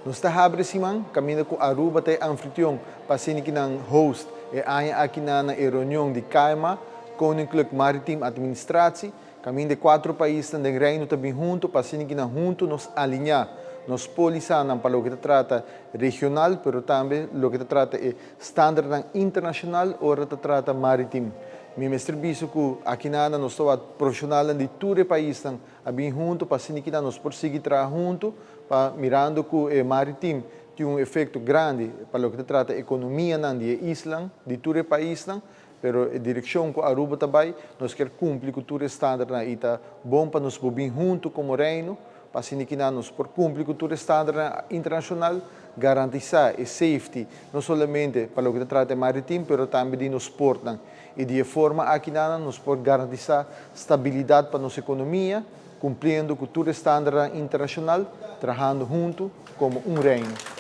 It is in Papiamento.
Nos ta habri siman, caminda cu Aruba ta e anfitrion pa asina cu nan host e aña aki na e reunion di KMA, Koninklijk Maritiem Administratie, caminda e cuatro paisnan den Reino ta bin hunto pa asina cu nan hunto nos alinea nos polisanan pa loke ta trata regional, pero tambe loke ta trata e standardnan internacional ora ta trata maritiem. Mi mester bisa cu aki nan nos ta profesionalnan di tur e paisnan a bin hunto pa asina cu nos por sigui traha hunto pa mirando cu e maritiem tin un efecto grandi pa loke ta trata economianan di e isla, di tur e paisnan, pero e direccion cu Aruba ta bay, nos kier cumpli cu tur e standardnan y ta bon pa nos bin hunto como Reino, pa asina cu nos por cumpli cu tur e standardnan internacional, garantisa e safety, no solamente pa loke ta trata maritiem, pero tambe di nos portnan. Y di e forma aki nos por garantisa stabilidad pa nos economia, cumpliendo cu tur e standardnan internacional, trahando hunto como un Reino.